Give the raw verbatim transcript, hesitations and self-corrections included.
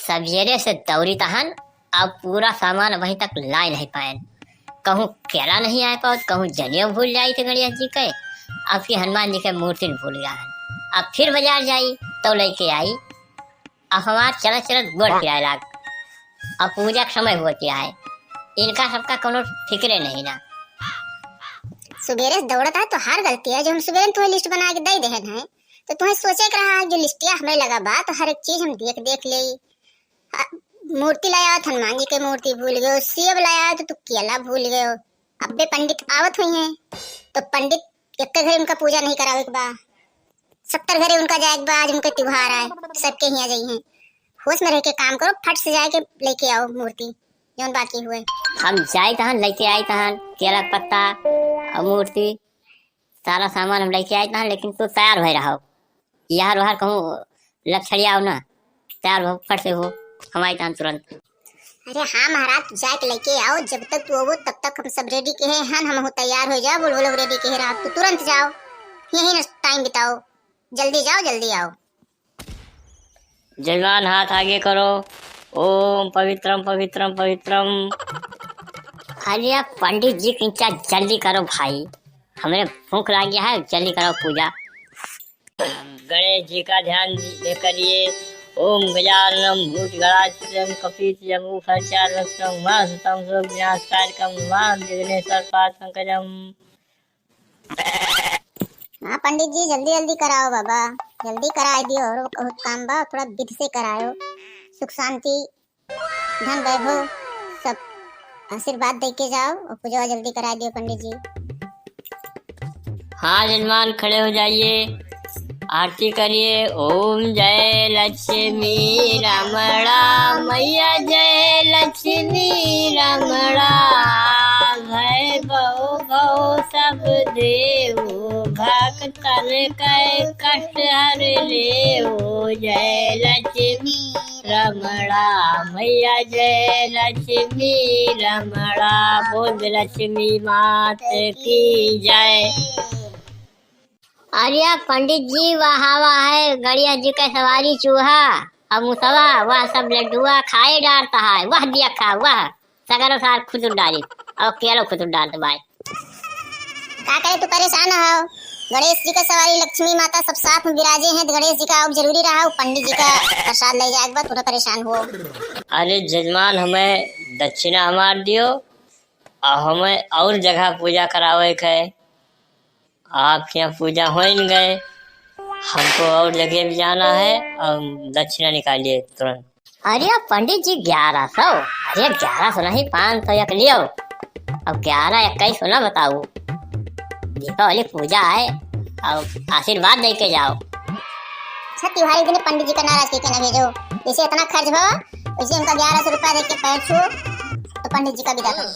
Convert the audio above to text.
सबेरे से दौड़ी तहन, अब पूरा सामान अबहीं तक लाए नहीं पाएन। कहूँ केला नहीं आए पावत, कहूँ जनेऊ भूल जाई थे गणेश जी के, अब की हनुमान जी के मूर्ति भूल गया है। अब फिर बाजार जाई तो लेके आई। अब हमार चलत चलत गोड़ पिराए लाग। अब पूजा के समय होती है, इनका सबका कोनो फिक्रे नहीं ना। सुबेरे से दौड़त है तो हार गलती है जो हम सुबेरे में तुम्हें लिस्ट बना के दे देहन है, तो तुम्हें सोचे के रहा है जो लिस्टिया हमरे लगा बा तो हर एक चीज हम देख देख लेई। आ, मूर्ति लाया तो हनुमान जी के मूर्ति भूल गयो, सेब लाया तो तू केला भूल गयो। अब्बे पंडित आवत हुई हैं तो पंडित एक घरे उनका पूजा नहीं करावे के बा, सत्तर घरे उनका जाए के बा। आज उनके त्योहार आए, सबके हियाँ जाई हैं। होश में रह के काम करो, फट से जाए के लेके आओ मूर्ति जौन बाकी हुए। हम जाई तहन लेके आई तहन केला के पत्ता और मूर्ति, सारा सामान हम लेके आई तहन, लेकिन तू तैयार भई रहो। यार वार कहूँ लक्षणिया आओ ना, तैयार हो, फट से हो, हम आई तहन तुरंत। अरे हाँ महाराज, तू जाके लेके आओ, जब तक तू आवो तब तक हम सब रेडी के हैं, हम तैयार हो जाओ, बोल बोलो रेडी के रहा, तू तुरंत जाओ, यही ना टाइम बिताओ, जल्दी जाओ, जल्दी आओ। जजमान हाथ आगे करो, ओम पवित्रम पवित्रम पवित्रम। अरे पंडित जी, किंचा जल्दी करो भाई, हमरे भूख लागी है, जल्दी करो पूजा। गणेश जी का ध्यान दे करिए। ओम गजाननम भूतगणादिसेवितम कपित्थ जम्बूफलचारुभक्षणम उमासुतम शोक विनाशकारकम नमामि विघ्नेश्वर पाद पंकजम। हाँ पंडित जी, जल्दी जल्दी कराओ बाबा, जल्दी कराई दियो, और बहुत काम बा, थोड़ा विधि से कराओ, सुख शांति धन वैभव सब आशीर्वाद दे के जाओ और पूजवा जल्दी करा दियो पंडित जी। हाँ जजमान, खड़े हो जाइए, आरती करिए। ओम जय लक्ष्मी रमणा, मैया जय लक्ष्मी रमणा, भय भव भव सब देव, भक्तन के कष्ट हर लेव। जय लक्ष्मी रमणा, मैया जय लक्ष्मी रमणा, बोल लक्ष्मी मात की जय। अरे पंडित जी, वहाँ, वहाँ है गणेश जी के सवारी चूहा और मुसवा, वह सब लड्डुआ खाए डारता है, वह दिया खा, वह सगरो सार खुद डाली और केलो खुद डालत बाय। का करे तू परेशान हो? गणेश जी का सवारी लक्ष्मी माता सब साथ में विराजे हैं, तो गणेश जी का अब जरूरी रहा, वो पंडित जी का प्रसाद ले जाए के बाद पूरा परेशान हो। अरे जजमान, हमें दक्षिणा हमार दियो और हमें और जगह पूजा करावे के है। आपके यहाँ पूजा होइन गए, हमको और जगह भी जाना है और दक्षिणा निकालिए तुरंत। अरे पंडित जी, ग्यारह सौ? अरे ग्यारह सौ नहीं, पाँच सौ एक लियो। अब ग्यारह इक्कीस सौ ना बताओ, दीपावली पूजा है और आशीर्वाद दे के जाओ। अच्छा, त्योहारी दिन पंडित जी का नाराज के ना भेजो, जैसे इतना खर्च भवा वैसे उनका ग्यारह सौ रुपया दे के पैर छुओ तो पंडित जी का विदा करो।